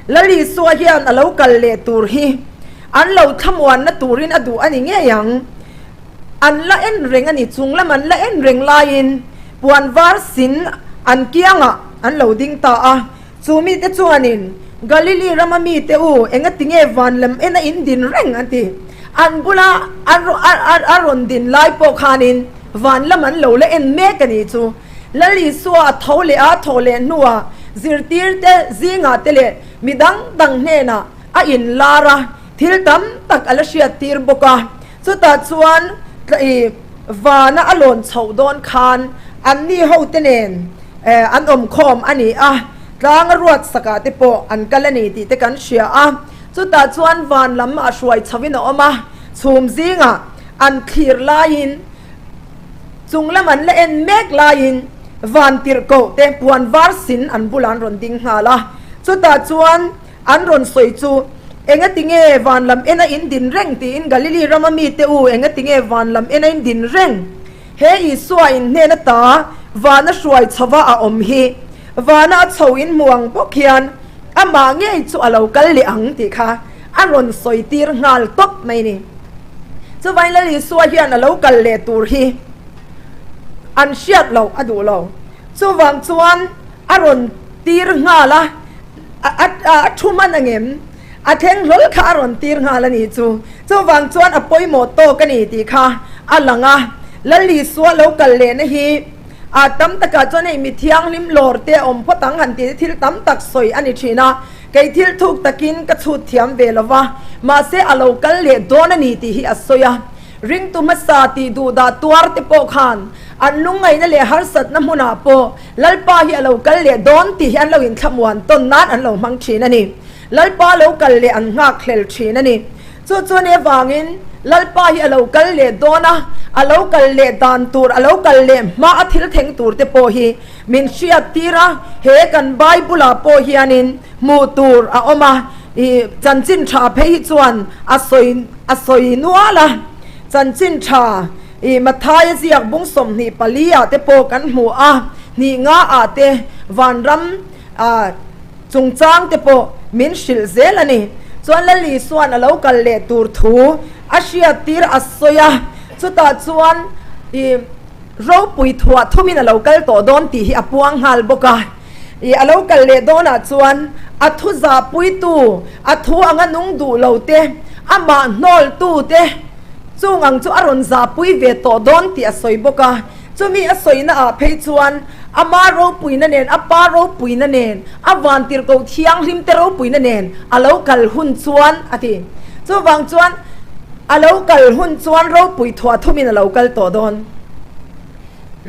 Lal Isua hian a lo kal leh tur hi an lo thlamuanna turin a duh a ni ngei ang. An la en reng a ni, chung lam an la en reng laiin puan var sin an kiangah an lo ding ta a. Chu mite chuanin, Galili rama mite u, engatinge van lam ena in din reng? an ti. An bula a rawn din lai pawh khanin van lam an lo la en mek a ni chu. Lal Isua a tho leh a thawh leh hnuah zirtirte zingah te leh mi dang dang hnenah a inlar a, thil tam tak a la hriattir bawk a. Chutah chuan vana a lawn chhoh dawn khan anni hote nen an awmkhawm a ni a, tlanga ruat sakah te pawh an kal a ni tih te kan hria a. Chutah chuan van lam a hruai chhoin a awm a, chhum zingah an thlir laiin chung lam an la en mek laiin van tirhkoh te puan var sin an bulah an rawn ding nghal a. Chutah chuan An rawn sawi chu, Engatinge van lam ena in din reng? tiin Galili rama mite u, engatinge van lam ena in din reng? He Isua in hnen ata vana hruai chhova a awm hi, vana a chho in hmu ang bawk hian amah ngei chu a lo kal leh ang tih kha a rawn sawi tir nghal tawp mai ni. Chuvain Lal Isua hian a lo kal leh tur hi an hriat loh a duh lo. Chuvang chuan a rawn tir nghal a. A thu hman angem? A thleng hlawl kha a rawn tir nghal a nih chu. Chuvang chuan a pawimawh tawk a ni tih kha a lang a. Lal Isua lo kal lehna hi a tam takah chuan hei mi thianghlim lawr te a awm phawt ang han tih te thil tam tak sawi a ni thin a. Kei thil thuk takin ka chhut thiam ve lo va, mahse a lo kal leh dawn a ni tih hi a sawi a. Ringtu hmasa tih duhdah tuar te pawh khan an lungngaihna leh harsatna hmunah pawh Lalpa hi a lo kal leh dawn tih hi an lo inthlamuan tawn nan an lo hmang thin a ni. Lalpa lo kal leh an nghak hlel thin a ni. Chu chuan avangin Lalpa hi a lo kal leh dawn a, a lo kal leh dan tur, a lo kal leh hma a thil thleng tur te pawh hi min hriat tir a, he kan Bible ah pawh hianin hmuh tur a awm a, i chanchin tha phei hi chuan a sawi a sawi nual a, chanchin tha. I Mathaia ziak bung 24 ah te pawh kan hmu a, hnih nga ah te vanram chungchang te pawh min hrilh zel a ni. Chuan Lal Isua'n a lo kal leh tur thu a hriattir a sawi a, chutah chuan i ropui thuah thumin a lo kal tawh dawn tih hi a puang nghal bawk a. I a lo kal leh dawnah chuan a thu zahpuitu, a thu anga nung duh lo te, amah hnawltu te, Chung ang chu a rawn zahpui ve tawh dawn tih a sawi bawk a, chumi a sawina ah phei chuan ama ropuina nen, a pa ropuina nen, a vantirhkoh thianghlim te ropuina nen a lo kal hun chuan a ti. Chuvang chuan a lo kal hun chuan ropui thuah thumin a lo kal tawh dawn.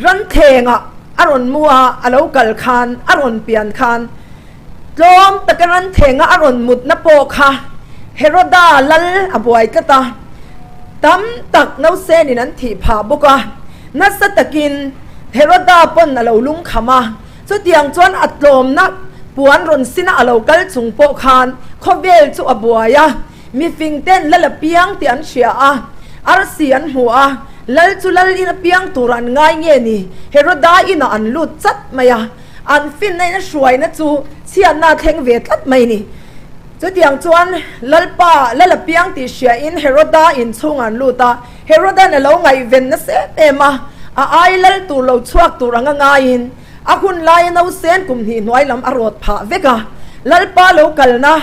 Ramthlengah a rawn mu a, a lo kal khan, a rawn pian khan Tlawm taka ranthenga a rawn mutna pawh kha Heroda lal a buai tlat a, tam tak nausenin an thih phah bawk a, nasa takin Heroda pawn a lo lungkham a, chutiang chuan a tlawmna puan rawn sina a lo kal chung pawh khan khawvel chu a buai a, mifing ten lal a piang tih an hria a, arsi an hmu a, lal chu lal in a piang tur an ngai nge ni, Heroda inah an lut chat mai a. An finna in a hruaina chu chhiatna a thleng ve tlat mai ni. Chutiang chuan Lalpa, Lal a piang tih hria in Heroda in chhungah an lut a, Heroda'n a lo ngaihven nasa em em a, a ai lal tur lo chhuak tur anga ngaiin a hun laia nausen kum hnih hnuai lam a rawt phah vek a. Lalpa lo kalna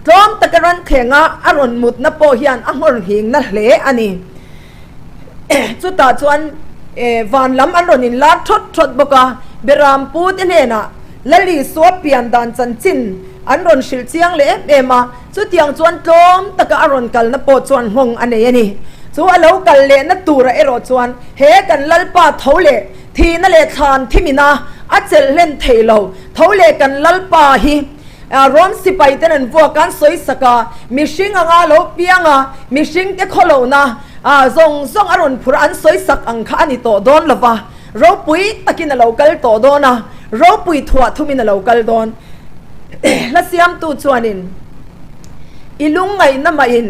tlawm taka ranthleng a a rawn mutna pawh hian a nghawr nghingna hle a ni. Chutah chuan van lam an rawn inlar thawt thawt bawk a, Berampu te hnenah Lal Isua pian dan chanchin an rawn hrilh chiang leh em em a, chutiang chuan tlawm taka a rawn kalna pawh chuan nghawng a nei a ni. Chu a lo kal lehna turah erawh chuan he kan Lalpa tho leh thihna leh thlan thimina a chelh hlen thei lo tho leh kan Lalpa hi Rom sipai ten an vuak an sawi sak a, mihring anga lo piang a, mihring te khawlohna zawng zawng a rawn phur a an sawi sak ang kha a ni tawh dawn lo va, ropui takin a lo kal tawh dawn a, ropui thuah thumin a lo kal dawn. Hla siamtu chuanin i lungngaihna mahin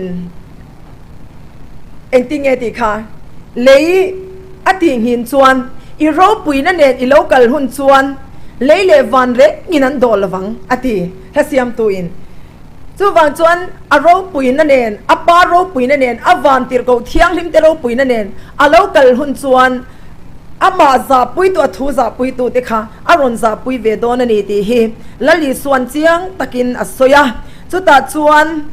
engtinge tih kha lei a tih nghin chuan i ropuina nen i lo kal hun chuan lei leh van rengin an dawh lovang a ti hla siamtuin. Chuvang chuan a ropuina nen, a Pa ropuina nen, a Vantirhkoh Thianghlimte ropuina nen a lo kal hun chuan amah zahpuitu, a thu zahpuitute kha a rawn zahpui ve dawn a ni tih hi Lal Isua'n chiang takin a sawi a. Chutah chuan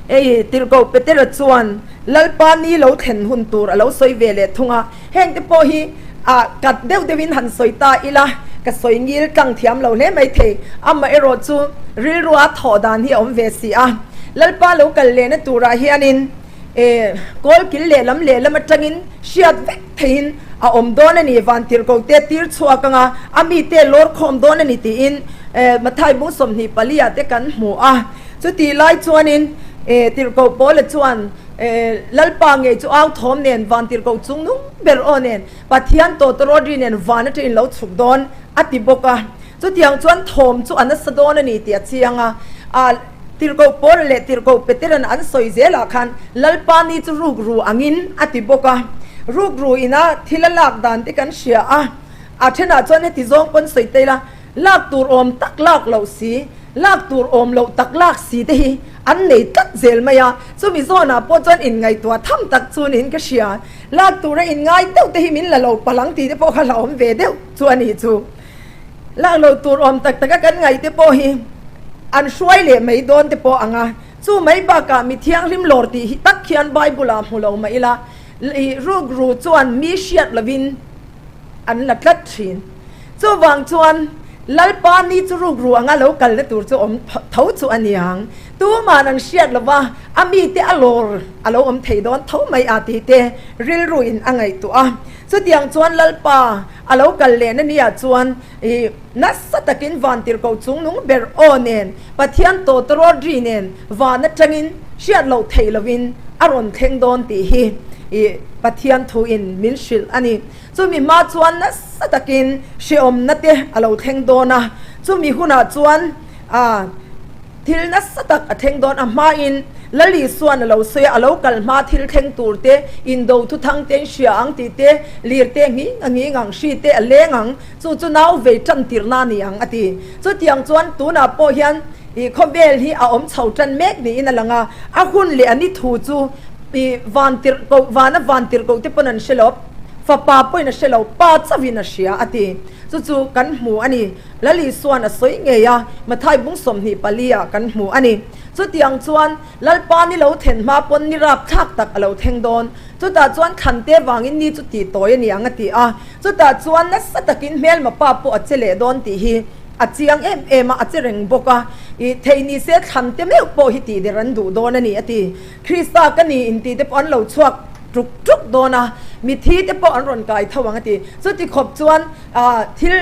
hei Tirhkoh Petera chuan Lalpa ni lo thlen hun tur a lo sawi ve leh thung a. Hengte pawh hi ah kat deuh deuhin han sawi ta ila, ka sawi ngil tlang thiam lo hle mai thei. Amaherawh chu rilrua thawh dan hi a awm ve si a. Lalpa lo kal lehna turah hianin eh kawlkil lehlam lehlam atangin hriat vek theihin a awm dawn a ni, Vantirhkoh te tir chhuak anga a mite lawr khawm dawn a ni tiin eh Mathai bung 24 ah te kan hmu a. Chutih lai chuanin eh Tirhkoh Paula chuan eh Lalpa ngei chu au thawm nen Vantirhkoh chung nung ber aw nen Pathian tawtawrawt ri nen van atangin lo chhuk dawn a ti bawk a. Chutiang chuan thawm chu a nasa dawn a ni tih a chiang a. Ah Tirhkoh Paula leh Tirhkoh Petera'n an sawi zelah khan Lalpa ni chu rukru angin a ti bawk a. Rukru ina thil a lak dan te kan hria a. A thenah chuan heti zawng pawn sawi ta ila, lak tur awm tak lak loh si, lak tur awm loh tak lak si te hi an nei tlat zel mai a. Chumi zawnah pawh chuan inngaihtuah tham tak chu niin ka hria. Lak tura inngai deuh te hi min la lo palh ang tih te pawh kha hlauhawm ve deuh chu a nih chu. Lak loh tur awm tak taka kan ngaih te pawh hi an hruai leh mai dawn te pawh ang a, chu mai bakah mi thianghlim lawr tih hi tak hian Bible ah hmu lo mah ila, ih rukru chuan mi hriat lovin an la tlat thin. Chuvang chuan Lalpa ni chu rukru anga lo kalna tur chu awm tho chu a niang. Tuman an hriat lova a mite a lawr a lo awm thei dawn tho mai a tih te rilru in a ngaihtuah a. Chutiang chuan Lalpa A lo kal lehna nia chuan i nasa takin van tirhkoh chungnung ber aw nen, Pathian tawtawrawt ri nen van atangin hriat loh theih lovin a rawn thleng dawn tih hi i Pathian thuin min hrilh a ni. Chumi hma chuan nasa takin hrehawmna te a lo thleng dawn a, chumi hunah chuan a. Thil nasa tak a thleng dawn a hmain Lal Isuan a lo sawi a, a lo kal hma thil thleng tur te, indo thuthang te an hria ang tih te, lir te nghing a nghing ang, hri te a leng ang, chu chu nau vei tan tirhna a ni ang a ti. Chutiang chuan tunah pawh hian ih khawvel hi a awm chho tan mek niin a lang a, a hun leh a ni thu chu ih van tirh koh, vana van tirh koh te pawn an hre lo, fapa pawhin a hre lo, pa chauhin a hria a ti. Chu chu kan hmu a ni. Lal Isuan a sawi ngei a, Mathai bung 24 ah kan hmu a ni. Chutiang chuan Lalpa ni lo then hma pawn ni rap thlak tak a lo thleng dawn. Chutah chuan thlante vangin ni chu tih tawi a ni ang a ti a. Chutah chuan nasa takin hmelma pa pawh a che leh dawn tih hi a chiang em em a, a che reng bawk a. I thei ni se thlante meuh pawh hi tih der an duh dawn a ni a ti. Krista ka ni intih te pawh an lo chhuak tuk tuk dawn a, mithi te pawh an rawn kai tho ang a ti. Chuti khawp chuan thil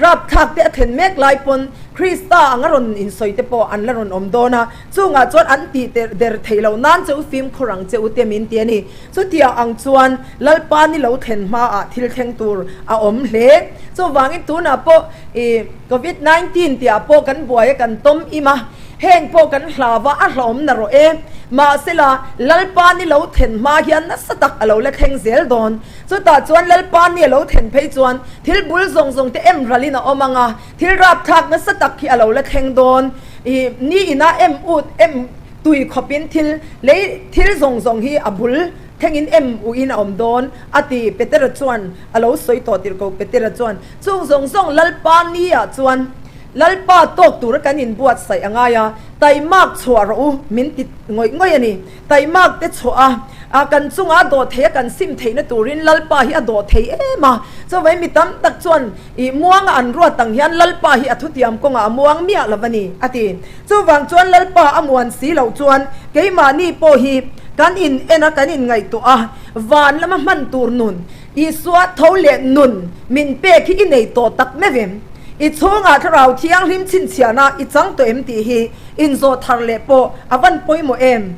rapthlak te a thlen mek lai pawn Krista anga rawn insawi te pawh an la rawn awm dawn a, chungah chuan an tih der theih loh nan che u fimkhur ang che u te min ti a ni. Chutiang ang chuan Lalpa ni lo thlen hmaah thil thleng tur a awm hle. Chuvangin tunah pawh ih Covid 19 tihah pawh kan buai a kan tawm im a, heng pawh kan hlau a, a hlauhawm na rawh e. Mahsela Lalpa ni lo thlen hma hian nasa tak a lo la thleng zel dawn. Chutah chuan Lalpa ni a lo thlen phei chuan thil bul zawng zawng te em ralin a awm ang a, thil rapthlak nasa tak hi a lo la thleng dawn. Ih, ni inah em ut em tui khawpin thil lei thil zawng zawng hi a bul thlengin em uin a awm dawn, a ti. Petera chuan a lo sawi tawh tirh ko. Petera chuan, Chung zawng zawng Lalpa ni ah chuan Lalpa tawk tura kan inbuatsaih a ngai a, taimak chhuah rawh u, min ti ngawih ngawih a ni. Taimak te chhuah a, a kan chunga a dawh theih a kan sim theihna turin Lalpa hi a dawh thei em a. Chuvai mi tam tak chuan ih muanga an ruat ang hian Lalpa hi a thutiam kawngah a muang miah lo a ni, a ti. Chuvang chuan Lalpa a muan si loh chuan keimahni pawh hi kan in en a, kan in ngaihtuah a, van lama hman tur nun, Isua tho leh nun min pek hi i nei tawh tak meuh em? I chhungah Thlarau Thianghlim chhinchhiahna i chang tawh em tih hi inzawh thar leh pawh a van pawimawh em?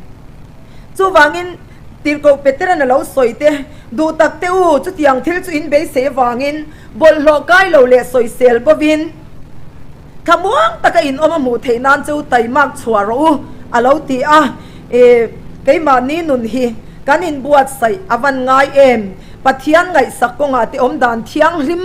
Chuvangin, Tirhkoh Petera'n a lo sawi te, Duh tak te u, chutiang thil chu in beisei avangin bawlhhlawh kai lo leh sawisel bovin thlamuang taka in awm a hmuh theih nan chu taimak chhuah rawh u, a lo ti a. E, keimahni nun hi kan inbuatsaih a van ngai em? Pathian ngaihsak kawngah te awmdan thianghlim.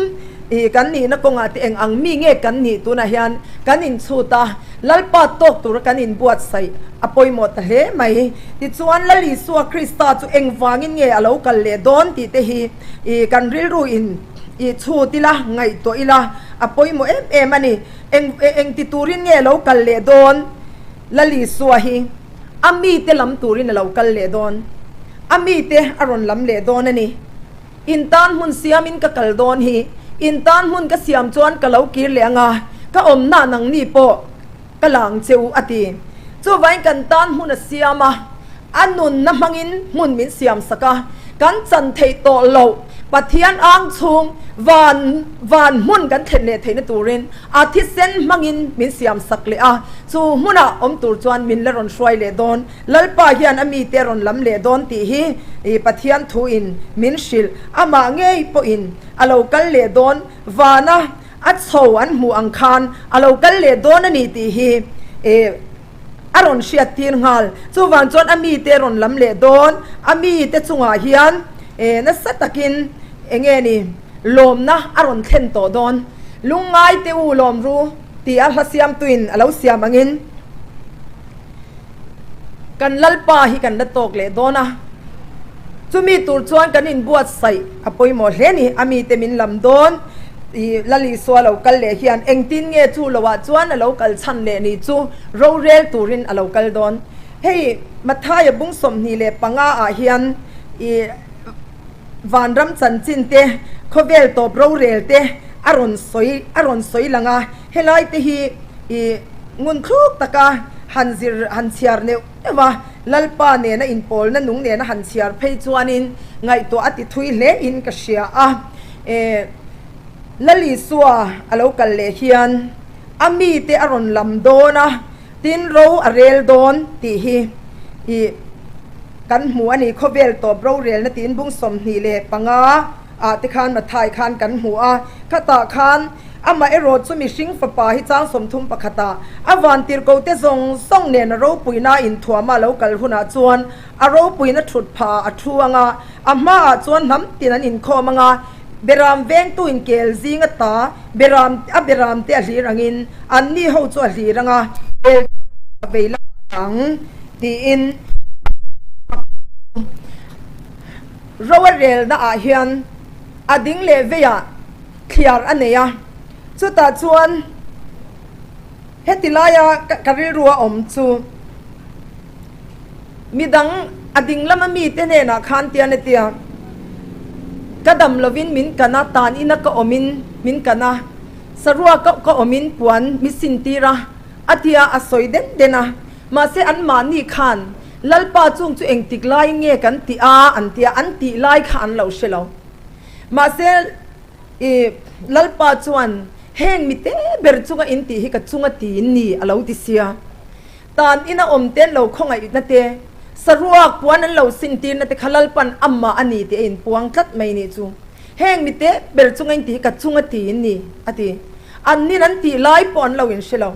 Ih, kan nihna kawngah te eng ang mi nge kan nih tunah hian kan inchhut a, Lalpa tawk tura kan inbuatsaih a pawimawh ta hle mai. Tichuan, Lal Isua Krista chu engvangin nge a lo kal leh dawn tih te hi ih kan rilru in ih chhut ila, ngaihtuah ila a pawimawh em em a ni. Eng engti turin nge a lo kal leh dawn? Lal Isua hi a mite lam turin a lo kal leh dawn. A mite a rawn lam leh dawn a ni. In tan hmun siamin ka kal dawn hi, in tan hmun ka siam chuan ka lo kir leh anga, ka awmna nangni pawh ka la ang che u, a ti. Chuvain kan tan hmun a siam a, a nunna hmangin hmun min siam sak a, kan chan theih tawh loh Pathian ang chhung van van hmun kan thlen leh theihna turin a thisen hmangin min siam sak leh a, chu hmunah awm tur chuan min la rawn hruai leh dawn. Lalpa hian a mite a rawn lam leh dawn tih hi Pathian thuin min hrilh. Amah ngei pawhin a lo kal leh dawn, vana a chho an hmuh ang khan a lo kal leh dawn a ni tih hi a rawn hriattir nghal. Chuvang chuan a mite a rawn lam leh dawn, a mite chungah hian nasa takin eng nge ni lawmna a rawn thlen tawh dawn. Lungngai te u lawm ru tih a hla siamtuin a lo siam angin. Kan Lalpa hi kan la tawk leh dawn a, chumi tur chuan kan inbuatsaih a pawimawh hle ni. A mite min lam dawn i Lal Isua lo kal leh hian engtin nge chu loah chuan a lo kal chhan leh ni chu rorel turin a lo kal dawn. Hei Mathaia bung 25 ah hian i vanram chanchin te, khawvel tawp rorel te a rawn sawi a rawn sawi lang a, helai te hi i ngun thluk taka han zir han chhiar neuh neuh a, Lalpa nena inpawlna nung nena han chhiar phei chuanin ngaihtuah a ti thui hle in ka hria a. E Lal Isua a lo kal leh hian a mite a rawn lam dawn a, tin ro a rel dawn tih hi i kan hmu a ni. Khawvel tawp rorelna tiin bung 25 ah te khan Mathai khan kan hmu a, khatah khan Amah erawh chu mihring fapa hi chang 31 ah a vantirhko te zawng zawng nen a ropuina inthuama a lo kal hunah chuan a ropuina thut phah ah a thu ang a, a hmaah chuan hnam tin an inkhawm ang a, beram vengtu in kel zing a ta beram a beram te a hlir angin anni ho chu a hlir ang a, kel te a vei lamah a ang tiin ro a relna ah hian a ding leh veiah thliar a nei a, chutah chuan heti laia ka rilru a awm chu midang a ding lama mite hnenah khan tian a tia, ka dam lovin min kan a, tan ina ka awmin min kan a, saruak ka awmin puan mi sintir a, a tia a sawi den den a, mahse anmahni khan Lalpa chung chu engtik laiin nge kan tih a an tia, an tih lai kha an lo hre lo. Mahse, i Lalpa chuan, Heng mite ber chunga in tih hi ka chunga tiin ni, a lo ti sia. Tan ina awm te an lo khawngaihna te, saruak puan an lo sintirna te kha Lalpan amah a ni tih a inpuang tlat mai nih chu. Heng mite ber chunga in tih hi ka chunga tiin ni, a ti. Annin an tih lai pawh an lo inhre lo.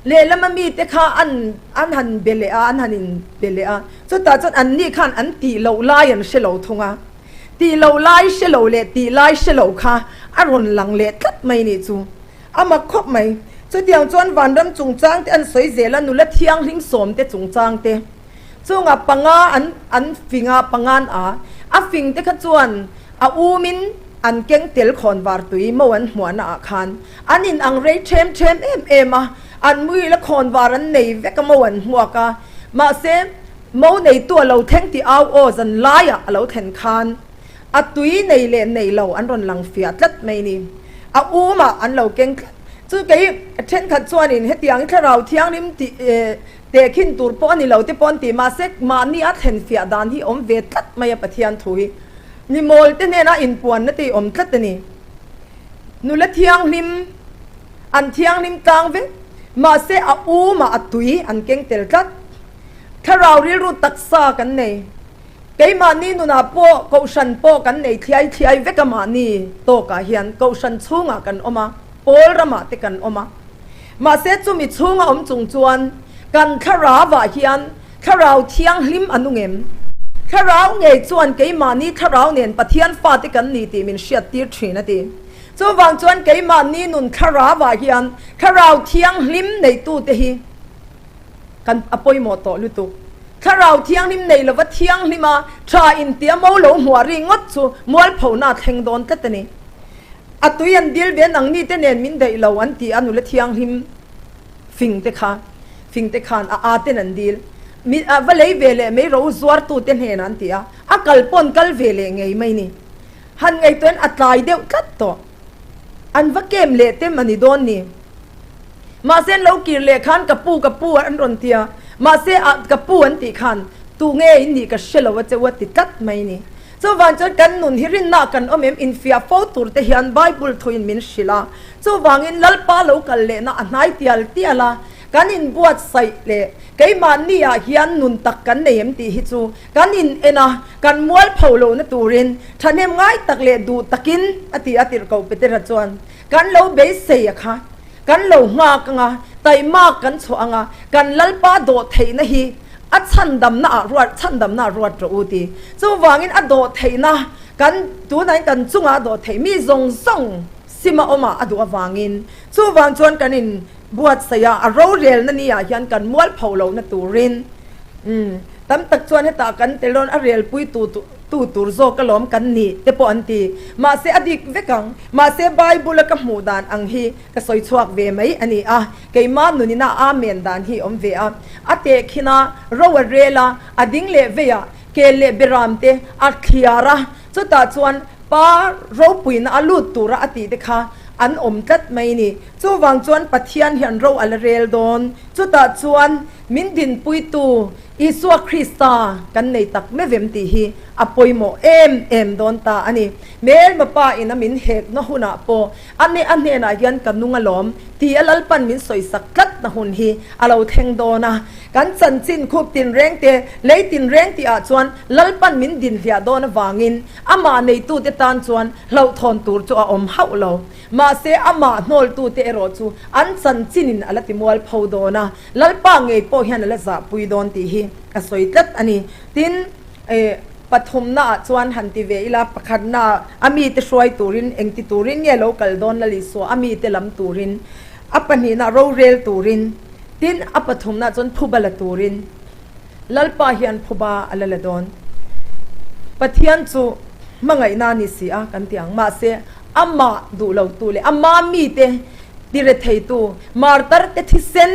Lehlama mite kha an an han be leh a, an han inbe leh a. Chutah chuan anni khan an tih loh lai an hre lo thung a. Tih lo lai hre lo leh tih lai hre lo kha a rawn lang leh tlat mai nih chu. A mak khawp mai. Chutiang chuan vanram chungchang te an sawi zel a, nula thianghlim sawm te chungchang te. Chungah panga an an fing a, pangan a. A fing te kha chuan a umin an keng tel khawn var tui mo an hmuahna ah khan an in ang rei them them em em a, an muil a khawn var an nei vek a mo an hmuak a. Mahse. Mo neitu a lo thleng tih au aw zan laiah a lo thlen khan a tui nei leh nei lo an rawn lang fiah tlat mai ni. A umah an lo keng tlat. Chu kei thenkhat chuanin hetiang i thlarau thianghlim tih tehkhin tur pawh a ni lo te pawh an ti mahse mahni a thlen fiah dan hi awm ve tlat mai a Pathian thu hi. Mi mawl te hnena inpuanna te hi awm tlat a ni. Nula thianghlim an thianghlim tlang vek mahse a umah a tui an keng tel tlat. Thlarau rilru taksa kan nei. Keimahni nunah pawh Kohhran pawh kan nei thliai thliai vek a mahni tawkah hian Kohhran chhungah kan awm a, pawl ramah te kan awm a. Mahse chumi chhunga awm chung chuan kan thlarauah hian Thlarau Thianghlim a nung em? Thlarau ngei chuan keimahni thlarau nen Pathian fate kan ni tih min hriattir thin a ti. Chuvang chuan keimahni nun thlarauah hian Thlarau Thianghlim neitute hi kan a pawimawh tawh lutuk. Thlarau Thianghlim nei lova thianghlima tha intia mo lo hmuah ri ngawt chu mualphona a thleng dawn tlat a ni. A tui an dil ve nangni te nen min daih lo an ti a nula thianghlim fing te kha fing te khan a a ten an dil mi a va lei ve leh mai ro zuar tu te hnenah an ti a a kal pawn kal ve leh ngei mai ni han ngaihtuah in a tlai deuh tlat tawh an va kem leh tem a ni dawn ni mahse an lo kir leh khan ka pu ka pu an rawn ti a mahse a ka pu an tih khan tu nge in nih ka hre lo a che u a ti tlat mai ni. Chuvang chuan kan nun hi rinna kan awm em infiah fo tur te hian Bible thuin min hrilh a. Chuvangin Lalpa lo kal lehna a hnai tial tial a, kan inbuatsaih leh keimahni ah hian nun tak kan nei em tih hi chu kan in en a, kan mualpho lohna turin thahnem ngai tak leh duh takin a ti a tirhkoh Petera chuan kan lo beisei a kha kan lo nghak anga taihmak kan chhuah anga kan Lalpa dawh theihna hi A chhandamna ah ruat chhandamna ah ruat rawh u ti. Chuvangin a dawh theihna kan tunah hian kan chungah a dawh theih mi zawng zawng sima awmah a duh avangin chuvang chuan kan in buatsaih a, a rorelna ni ah hian kan mualpho lohna turin umm tam tak chuan hetah kan tel dawn a relpui tu tu tur zawk alawm kan nih te pawh an ti. Mahse a dik vek ang. Mahse Bible a ka hmuh dan ang hi ka sawi chhuak ve mai a ni a. Keimah nunina Amen dan hi awm ve a, a tehkhin a, ro a rel a, a ding leh vei a, kel leh beram te a thliar a, chutah chuan pa ropuina a lut tura a tih te kha an awm tlat mai ni. Chuvang chuan Pathian hian ro a la rel dawn. Chutah chuan min dinpuitu Isua Krista kan nei tak mevem tih hi a pawimawh em em dawn ta a ni. Hmelma pa in a min hekna hunah pawh A ne a hnenah hian ka nung alawm ti a Lalpan min sawisak tlatna hun hi a lo thleng dawn a. Kan chanchin khup tinreng te, lei tinreng tihah chuan Lalpan min dinhliah dawn avangin amah neitute tan chuan hlauhthawn tur chu a awm hauh lo. Mahse amah hnawltute erawh chu an chanchinin a la timual pho dawn a, Lalpa ngei pawh hian a la zahpui dawn tih hi a sawi tlat a ni. Tin, eh. Pathumna ah chuan han ti ve ila, pakhatna a mite hruai turin engti turin nge lo kal dawn la Lisua a mite lam turin, a pahnihna rorel turin, tin a pathumna chuan phuba la turin. Lalpa hian phuba a la la dawn. Pathian chu hmangaihna a ni si a kan ti ang, mahse amah duh lo tu leh ama mite tiretheitu martar te thisen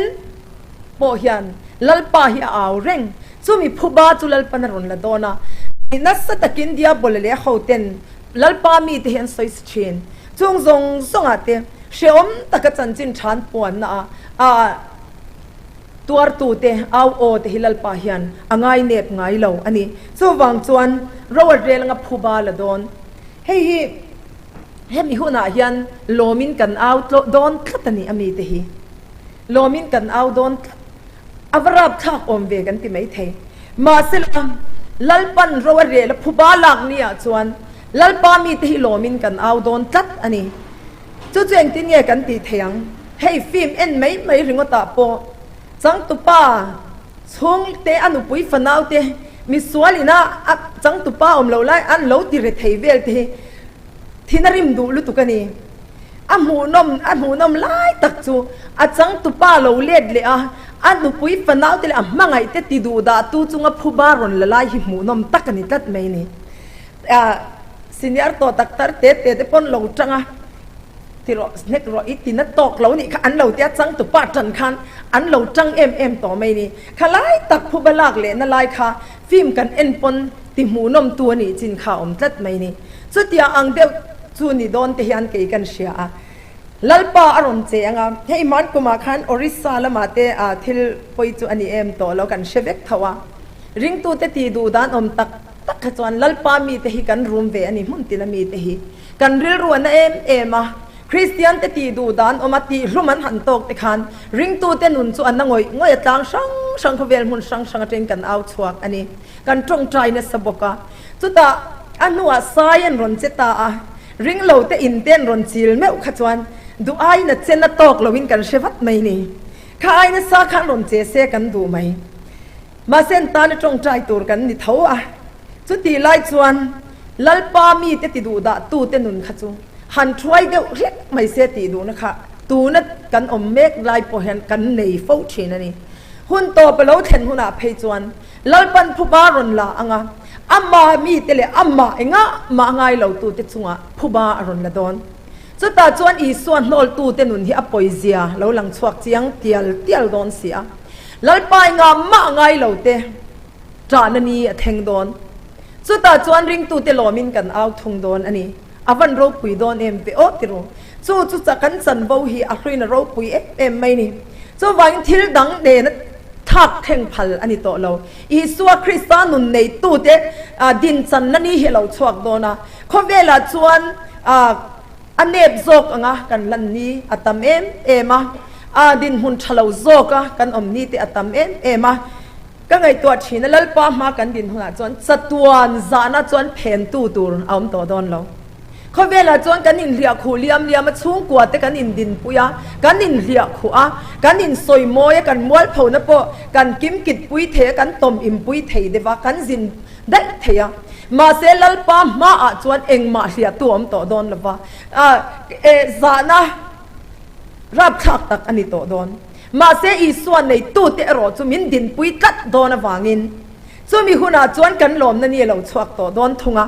pawh hian Lalpa hi a au reng. Chumi phuba chu Lalpan a rawn la dawn a, nasa takin Diabola leh a hoten Lalpa mite hi an sawi si thin. Chung zawng zawngah te hrehawm taka chanchin than puanna a a tuartute au aw te hi Lalpa hian a ngainep ngai lo a ni. Chuvang chuan ro a rel anga phuba la dawn. Hei hi hemi hunah hian lawmin kan au dawn tlat a ni a mite hi. Lawmin kan au dawn tlat. A va rapthlak awm ve kan ti maithei. Mahsela, Lalpan ro a rel a phuba lak ni ah chuan Lalpa mite hi lawmin kan au dawn tlat a ni. Chu chu engtin nge kan tih theih ang? Hei film en mai mai ringawt ah pawh changtupa chhungte a nupui fanau te misual ina a changtupa awm loh lai an lo ti re thei vel te hi Thin a rim duh lutuk a ni. A hmuhnawm a hmuhnawm lai tak chu a changtupa lo let leh a, a nupui fanaute leh a hmangaihte ti duh dahtu chunga phuba rawn la lai hi hmuhnawm tak a ni tlat mai ni. Senior tawh tak tar te te te pawn lo tang a, ti rawh hnek rawh i tina tawk lo nih kha an lo tia changtupa tan khan an lo tang em em tawh mai ni. Kha lai tak phuba lak lehna lai kha film kan en pawn ti hmuhnawm tu a nih chin kha a awm tlat mai ni. Chutia ang deuh chu ni dawn te hian kei kan hria a, Lalpa a rawn che ang a, hei hman kumah khan Orissa lamah te thil pawi chu a ni em tawh lo kan hre vek tho a, ringtute tih duh dan awm tak tak kha chuan Lalpa mite hi kan rum ve a ni hmun tina mite hi kan rilru a na em em a, Kristian te tih duh dan awm a tihhlum an han tawk te khan ringtute nun chu a na ngawih ngawih a tlang hrang hrang khawvel hmun hrang hrang atangin kan au chhuak a ni, kan tawngtai nasa bawk a. Chutah a hnuah sai an rawn che ta a, ring lo te in te an rawn chil meuh kha chuan duh aiin a chen a tawk loin kan hre vat mai ni. Kha ai nasa khan rawn che se kan duh mai. Mahse an tana tawngtai tur kan ni tho a. Chutih lai chuan Lalpa mite ti duh dah tute nun kha chu. Han thuai deuh hlek mai se tih duhna kha tuna kan awm mek lai pawh hian kan nei fo thin a ni. Hun tawp a lo thlen hunah phei chuan Lalpan phuba rawn la ang a, ama mite leh amah engah mah ngai lotute chungah phuba a rawn la dawn. Chutah chuan Isua hnawltute nun hi a pawizia lo lang chhuak chiang tial tial dawn si a. Lalpa engah mah ngai lote ṭahna ni a thleng dawn. Chutah chuan ringtute lawmin kan au thung dawn a ni. A van ropui dawn em ve aw ti ru. Chu chu cha kan chanvo hi a hruina ropui em em mai ni. Chuvangin thil dang nena thlak thleng phal a ni tawh lo. Isua Krista nun neitute din channa ni hi a lo chhuak dawn a. Khawvelah chuan a nep zawk anga kan lan ni a tam em em a, a dinhmun tha lo zawka kan awm ni te a tam em em a. Ka ngaihtuah thin a, Lalpa hma kan din hunah chuan chatuan zahna chuan phentu tur a awm tawh dawn lo. Khawvelah chuan kan inhliah khuh liam liam a, chhungkua te kan indinpui a, kan inhliah khuh a, kan insawi mawi a, kan mualphona pawh kan kimkitpui thei a, kan tawm inpui thei deuh a, kan zin daih thei a. Mahse Lalpa hmaah chuan engmah hliahtu a awm tawh dawn lo va, zahna rapthlak tak a ni tawh dawn. Mahse, Isua neitute erawh chu min dinpui tlat dawn avangin chumi hunah chuan kan lawmna ni a lo chhuak tawh dawn thung a.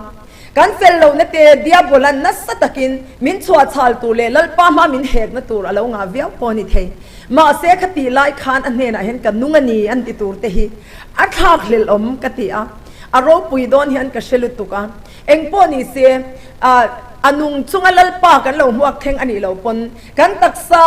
Kan fel lohna te Diabolan nasa takin min chhuahchhal tur leh Lalpa hma min hekna tur a lo ngah viau pawh a ni thei. Mahse, khatih lai khan a hnenah hian ka nung a ni an ti tur te hi a thlak hlelh awm ka ti a, a ropui dawn hian ka hre lutuk a. Engpawh ni se, a nung chunga Lalpa kan lo hmuak thleng a nih loh pawn kan taksa,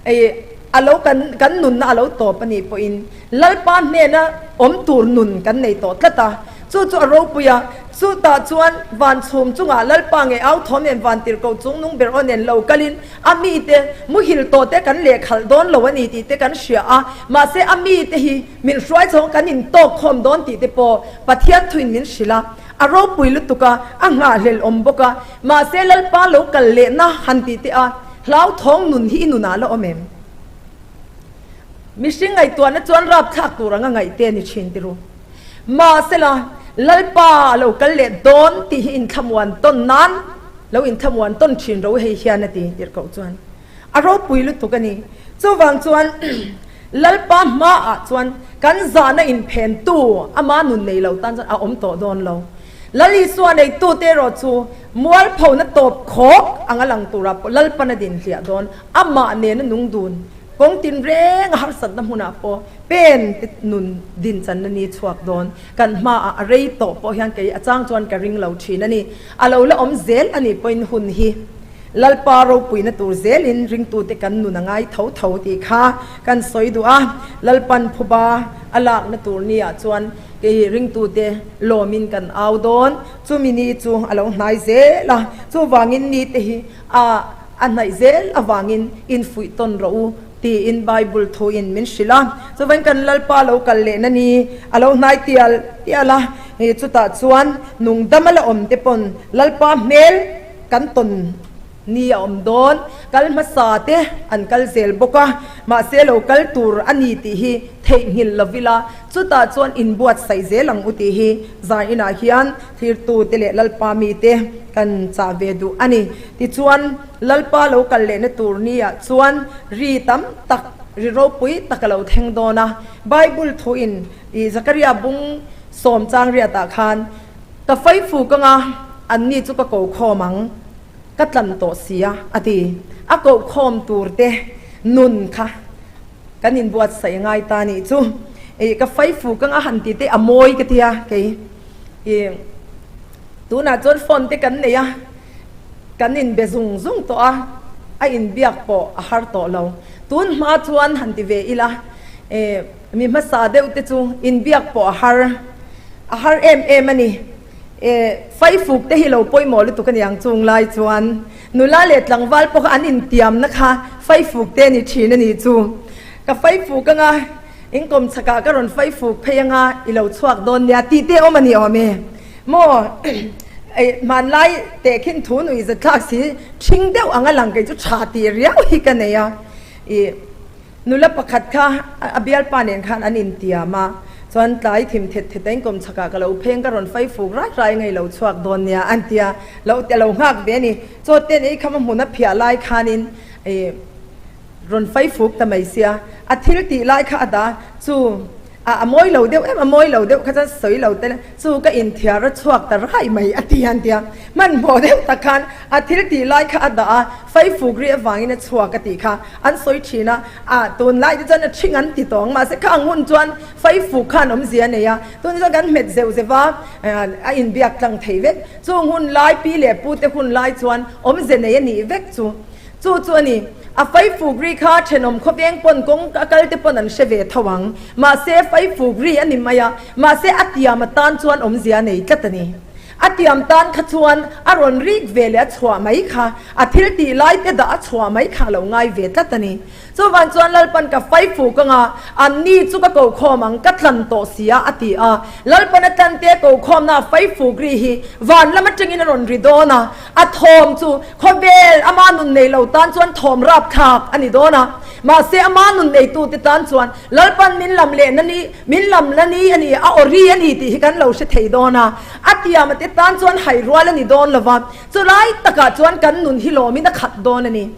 Ei, a lo kan kan nunna a lo tawp a nih pawhin Lalpa hnena awm tur nun kan nei tawh tlat a, chu chu a ropui a, chutah chuan van chhum chungah Lalpa nge au thawm nen van tirhkoh chung nung ber aw nen lo kalin a mite muhil tawh te kan lehkhalh dawn lo a ni tih te kan hria a, mahse a mite hi min hruai chhawng kan intawk khawm dawn tih te pawh Pathian thuin min hrilh a, a ropui lutuk a, a nghahhlelh awm bawk a, mahse Lalpa lo kal lehna han tih te a. Hlauthawng nun hi i nunah la awm em? Mihring ngaihtuahna chuan rapthlak tur anga ngaih te a ni thin tiru. Mahsela, Lalpa a lo kal leh dawn tih hi inthlamuan tawn nan lo inthlamuan tawn thin ro hei hian a ti tirhkoh chuan a ropui lutuk a ni. Chuvang chuan Lalpa hmaah chuan kan zahna inphentu ama nun nei lo tan chuan a awm tawh dawn lo. Lal Isua neitute erawh chu mualphona tawp khawk anga lang turah pawh Lalpan a din hliah dawn. Amah nena nung dun kawng tinreng a harsatna hmunah pawh pen te nun din channa ni chhuak dawn. Kan hmaah a rei tawh pawh hian kei a chang chuan ka ring lo thin a ni. A lo la awm zel a nih pawhin hun hi Lalpa ropuina tur zelin ringtute kan nun a ngai tho tho tih kha kan sawi duh a. Lalpan phuba a lakna tur niah chuan Kei ringtute lawmin kan au dawn. Chumi ni chu a lo hnai zel a, chuvangin nite hi a a hnaih zel avangin infuih tawn rawh u tiin Bible thuin min hrilh a. Chuvangin kan Lalpa lo kal lehna ni a lo hnai tial tial a, chutah chuan nungdama la awm te pawn Lalpa hmel kan tawn Ni a awm dawn, kal hmasa te an kal zel bawk a, mahse lo kal tur a ni tih hi theihnghilh lo ila, chutah chuan inbuatsaih zel ang u tih hi zan inah hian thlirtu te leh Lalpa mite kan chah ve duh a ni. Tichuan, Lalpa lo kal lehna tur niah chuan ri tam tak, ri ropui tak a lo thleng dawn a, Bible thuin i Zakaria bung sawm chang riatah khan, Ka faifuk anga anni chu ka ko khawm ang. Ka tlan tawh sia, a ti. A kohkhawm tur te nun kha kan inbuatsaih ngai ta nih chu. Ih, ka faifuk anga han ti te a mawi ka tia kei. Ih, tunah chuan phone te kan nei a, kan inbe zung zung tawh a, a inbiak pawh a har tawh lo. Tun hma chuan han ti ve ila, ih, mi hmasa deuh te chu inbiak pawh a har, a har em em a ni. E, faifuk te hi lo pawimawh lutuk a niang chung lai chuan nula leh tlangval pawh kha an intiamna kha faifuk te a ni thin a nih chu. Ka faifuk anga inkawm chhakah ka rawn faifuk phei anga i lo chhuak dawn nia tih te awm a ni awm e. Maw, e, hmanlai tehkhin thu nuih zathlak si ṭhing deuh anga lang kei chu ṭha tih riau hi ka nei a. I. Nula pakhat kha a bialpa nen khan an intiam a, Chuan tlai thim thet thet a inkawm chhakah ka lo pheng ka rawn fai fuk rai rai ngei lo chhuak dawn nia an ti a, lo ti a lo nghak ve a ni. Chaw ten ei kham a hmun a phiah lai khanin ih rawn fai fuk ta mai sia, a thil tih lai kha a dah chu a a mawi lo deuh em a mawi lo deuh kha chuan sawi lo te chu ka inthiar a chhuak ta rai mai a ti an ti a, hmanhmawh deuh tak khan a thil tih lai kha a dah a, fai fuk ri avangin a chhuak a tih kha an sawi thin a. A, tunlai te chuan a ṭhing an ti tawng, mahse kha ang hun chuan Faifuk khan awmzia a nei a, tunah chuan kan hmet zeuh zeuh a, a inbiak tlang thei vek. Chung hun lai, pi leh pu te hun lai chuan awmze nei a nih vek chu. Chu chu a ni. A Faifuk ri kha ṭhenawm khawveng pawn kawng a kal te pawn an hre ve tho ang. Mahse Faifuk ri a ni mai a, mahse a tiam atan chuan awmzia a nei tlat a ni. A tiam tan kha chuan a rawn rik ve leh a chhuah mai kha, a thil tih lai te dah a chhuah mai kha a lo ngai ve tlat a ni. Chuvang chuan Lalpan ka fai fuk anga, an ni chu ka kokhawm ang, ka tlan tawh si a, a ti a. Lalpan a tlan te kokhawmna a fai fuk ri hi van lam atangin a rawn ri dawn a, a thawm chu khawvel ama nun nei lo tan chuan thawm rapthlak a ni dawn a. Mahse ama nun neitu te tan chuan Lalpan min lam leh na ni, min lam la ni a ni, a aw ri a ni tih hi kan lo hre thei dawn a. A tiam a te tan chuan hai rual a ni dawn lo va, chulai takah chuan kan nun hi lawmin a khat dawn a ni.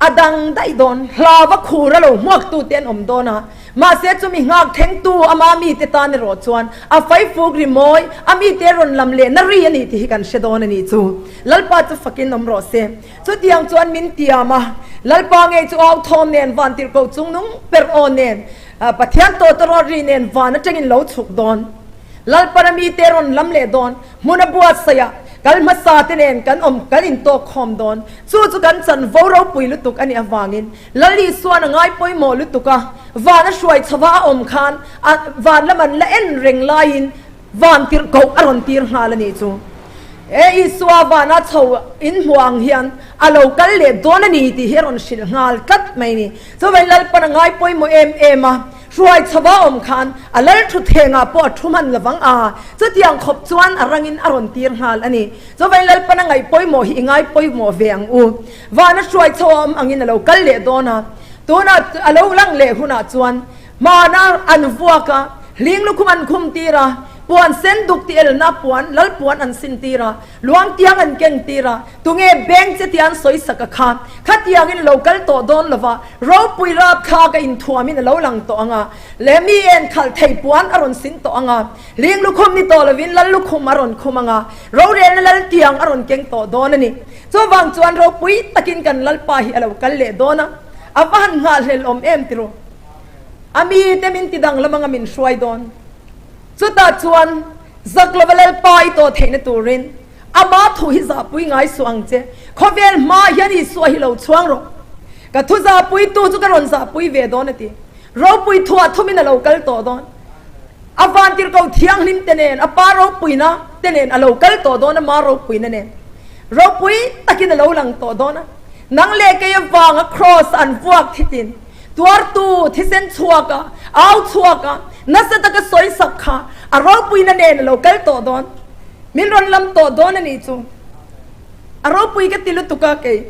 A dang daih dawn, hlava khur a lo hmuaktu te an awm dawn a, mahse chumi nghak thlengtu ama mite tan erawh chuan a faifuk rimawi, a mite rawn lam leh na ri a ni tih hi kan hre dawn a nih chu. Lalpa chu fakin awm rawh se. Chutiang chuan min tiam a, Lalpa ngei chu au thawm nen vantirhkoh chungnung per aw nen, Pathian tawtawrawt ri nen van atangin lo chhuk dawn. Lalpan a mite rawn lam leh dawn, hmun a buatsaih a, kal hmasa te nen kan awm kan intawk khawm dawn. Chu chu kan chanvo ropui lutuk a nih avangin Lal Isuan a ngai pawimawh lutuk a, van a hruai chho va a awm khan a van lam an la en reng laiin van tirhkoh a rawn tir nghal a nih chu. He Isua vana chho in hmuh ang hian a lo kal leh dawn a ni tih hi a rawn hrilh nghal tlat mai a ni. Chuvangin Lalpan a ngai pawimawh em em a. Hruai chhova awm khan a lal thutthlengah pawh a thu hman lovang a, chutiang khawp chuan a rangin a rawn tir nghal a ni. Chuvangin Lalpan a ngaih pawimawh hi i ngai pawimawh ve ang u. Vana hruai chho a awm angin a lo kal leh dawn a, tunah a lo lang leh hunah chuan hmana an vuak a, hling lukhum an khum tir a, puan sen duk ti elna puan lal puan an sin tir a, luang tiang an keng tir a, tunge beng che tia an sawi sak a kha, khatiangin a lo kal tawh dawn lova, ropui rapthlak a inthuamin a lo lang tawh ang a, leh mi en khalh thei puan a rawn sin tawh ang a, hling lukhum ni tawh lovin lal lukhum a rawn khum ang a, rorelna lal tiang a rawn keng tawh dawn a ni. Chuvang chuan ropui takin kan Lalpa hi a lo kal leh dawn a, a va han nghahhlel awm em ti ru. A mite min ti danglam anga min hruai dawn. Chutah chuan Zak lova Lalpa i tawh theihna turin Ama thu hi zahpui ngai suh ang che. Khawvel hmaah hian Isua hi lo chhuang rawh. Ka thu zahpuitu chu ka rawn zahpui ve dawn a ti. Ropui thuah thumin a lo kal tawh dawn. A vantirhkoh thianghlim te nen, a pa ropuina te nen a lo kal tawh dawn, ama ropuina nen. Ropui takin a lo lang tawh dawn a. Nang leh kei avanga kraws an vuak thitin, tuartu thisen chhuaka, au chhuaka, nasa taka sawisak kha a ropuina nen a lo kal tawh dawn. Min rawn lam tawh dawn a nih chu. A ropui ka ti lutuk a kei.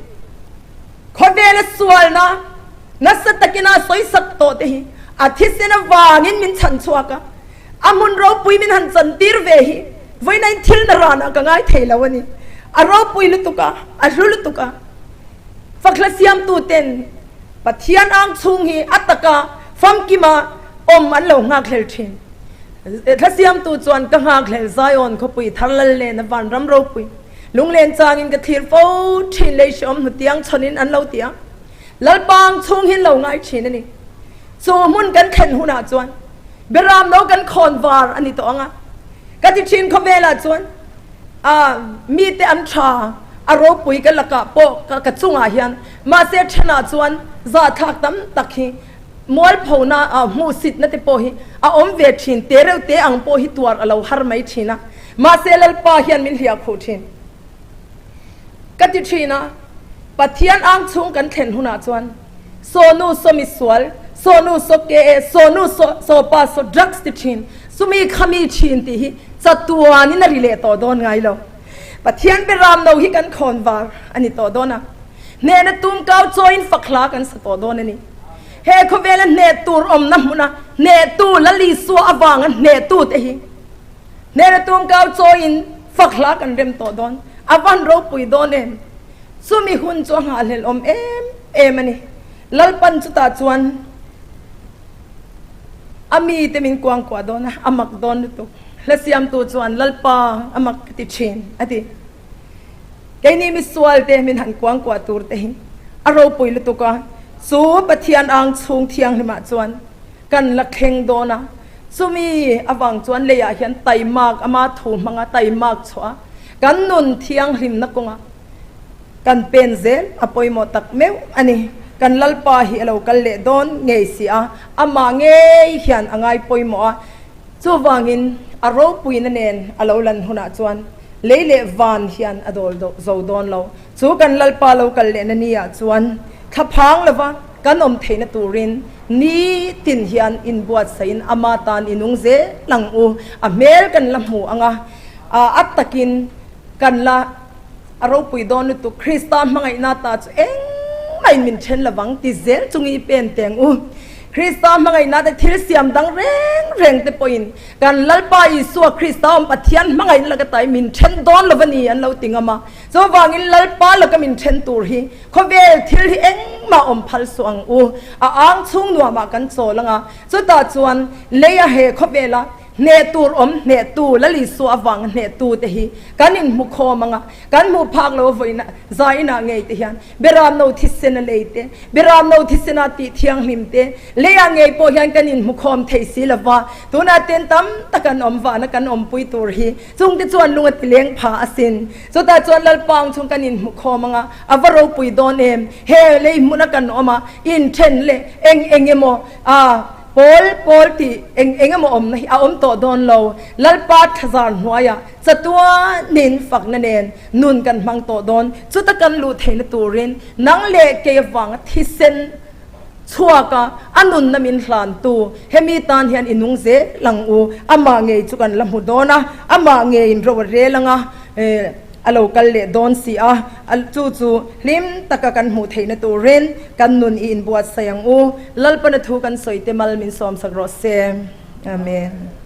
Khawvela sualna nasa takin a sawisak tawh te hi a thisen avangin min chhan chhuak a, a hmun ropui min han chantir ve hi vawiinain thil na ranah ka ngai thei lo a ni. A ropui lutuk a, a hlu lutuk a. Fakhla siamtu ten Pathian ang chhung hi a taka famkima awm an lo nghakhlel thin. Thla siamtu chuan ka nghakhlel Zion khawpui thar lal nen a vanram ropui lunglen changin ka thlir fo thin lei hreawm hnutiang chhawnin an lo ti a, Lalpang chhung hi an lo ngai thin a ni. Chu hmun kan thlen hunah chuan Beram no kan khawn var a ni tawh ang a, ka ti thin khawvelah chuan a mite an tha a ropui ka lakah pawh ka chungah hian mahse thenah chuan zahthlak tam tak hi Mualphona ah hmuhsitna te pawh hi a awm ve thin, te reuh te ang pawh hi tuar a lo har mai thin a, mahse Lalpa hian min hliah khuh thin. Ka ti thin a, Pathian ang chhung kan thlen hunah chuan saw nu saw misual, saw nu saw ke e, saw nu saw saw pa saw drugs ti thin, chumi khami thin tih hi chatuanin a ri leh tawh dawn ngai lo. Pathian beram no hi kan khawn var a ni tawh dawn a, hnehna tum kau chawiin fak hla kan sa tawh dawn a ni. He khawvela hneh tur awmna hmuna hnehtu Lal Isua avanga hnehtute hi hnehna tumkau chawiin fak hla kan rem tawh dawn. A van ropui dawn em? Chumi hun chu a nghahhlelh awm em em a ni. Lalpan chutah chuan a mite min kuangkuah dawn a, a mak dawn lutuk. Hla siamtu chuan Lalpa a mak ka ti thin a ti. Keini misualte min han kuangkuah tur te hi a ropui lutuk a, chu Pathian ang chhung thianghlimah chuan kan la thleng dawn a, chumi avang chuan leiah hian taimak ama thu hmanga taimak chhuah a, kan nun thianghlimna kawngah kan pen zel a pawimawh tak meuh a ni. Kan Lalpa hi a lo kal leh dawn ngei si a, amah ngei hian a ngai pawimawh a, Chuvangin a ropuina nen a lo lan hunah chuan lei leh van hian a dawl zo dawn lo. Chu kan Lalpa lo kal lehna ni ah chuan thlaphang lova kan awm theihna turin ni tin hian inbuatsaihin ama tan i nung zel ang u. A hmel kan la hmu ang a, a takin kan la A ropui dawn lutuk, Krista hmangaihna ta chu engmah in min then lovang ti zel chungi i pen teng u. Krista hmangaihna te thil siam dang reng reng te pawhin kan Lalpa Isua Krista awm Pathian hmangaihna laka ta i min then dawn lo a ni an lo ti ngam a. Chuvangin Lalpa laka min then tur hi khawvel thil hi engmah awm phal suh ang u. A ang chhung nuamah kan chawl ang a, chutah chuan leia he khawvela Hneh tur awm hnehtu Lal Isua avanga hnehtu te hi kan inhmu khawm ang a, kan hmuh phak lo vawiin zainah ngei te hian Beramno thisen a lei te, Beramno thisen a tih thianghlim te, leiah ngei pawh hian kan inhmu khawm thei si lo va, tunah ten tam tak an awm vana kan awmpui tur hi chung te chuan lung a ti leng pha asin. Chutah chuan Lalpang chung kan inhmu khawm ang a, a va ropui dawn em? He lei hmuna kan awm a, inthen leh eng eng emaw a. Pawl, pawl tih eng eng emaw awmna hi a awm tawh dawn lo. Lalpa thazar hnuaiah chatuanin fakna nen nun kan hmang tawh dawn. Chuta kan luh theihna turin nang leh kei avanga thisen chhuaka a nunna min hlantu hemi tan hian i nung zel ang u. Amah ngei chu kan la hmu dawn a, amah ngeiin ro a rel ang a. A lo kal leh dawn si a, chu chu hlim taka kan hmuh theihna turin kan nun i inbuatsaih ang u. Lalpana thu kan sawi te mal min sawmsak rawh se. Amen.